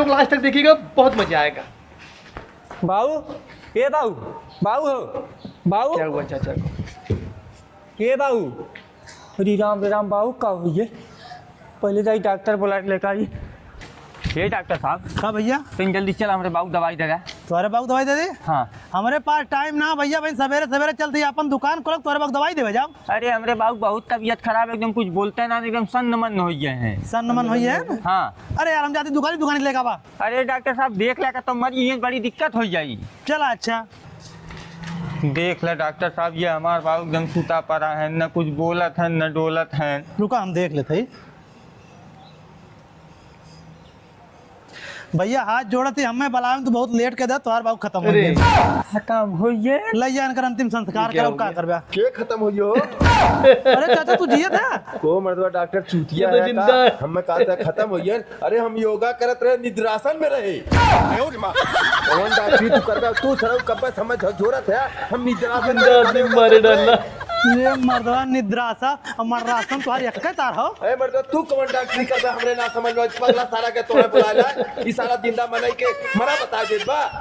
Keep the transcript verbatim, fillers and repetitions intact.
लास्ट तक देखिएगा, बहुत मजा आएगा। बाऊ, ए बाऊ, बाऊ हो, बाऊ। क्या हुआ चाचा को? ए बाऊ, अरे राम रे राम, बाऊ का हुई है? पहले जाई डॉक्टर बुला के लेकर आई। ए डॉक्टर साहब। का भैया? तनी जल्दी चला, हमरे बाऊ दवाई दे दे। तुम्हारे बाऊ दवाई दे दे? हाँ। हमरे पास टाइम ना भैया, भाई सवेरे सवेरे चलते ही अपन दुकान खोलब, तुम्हारे बाऊ दवाई देवे जाओ। अरे हमरे बाऊ बहुत तबीयत खराब है, एकदम कुछ बोलते ना, एकदम सन्न मन हो गए हैं। सन्न मन हो गए हैं? हाँ। अरे यार, हम जाते दुकान ही, दुकान ही लेकर बा। अरे डॉक्टर साहब, देख ले का तो मरी, ये बड़ी दिक्कत हो जाई। चला अच्छा। देख ले डॉक्टर साहब, ये हमार बाऊ एकदम सुता पड़ा है, न कुछ बोलत है, न डोलत है। रुका, हम देख लेते ही। भैया, हाथ जोड़त ही, हमें बुलावे तो बहुत लेट कर दे, तोहार बाऊ खत्म हो अरे। गया। खत्म हो गए? ले जा, इनकर अंतिम संस्कार ये क्या करो, हो का गया? करबे? के खत्म हो गयो? अरे चाचा, तू जियत है? को मर्दवा डॉक्टर चूतिया ये तो है जिंदा का? है। हमें कहा था खत्म हो गया। अरे हम योगा करत रहे, निद्रासन में रहे। कौन डॉक्टरी तू करबे? तू सरऊ कब्बे समझ झकझोरत है, हम निद्रासन में जिंदा रहे, आदमी मारे डालना। ये मर्दवा निद्रासा, हमार रासन तुम्हारी एक तार हो। ए मर्दवा, तू कौन डॉक्टरी करबे? हमरे ना समझ में, पगला सारा के तोहे बुला ला, ई सारा जिंदा मनई के मरा बता देत बा।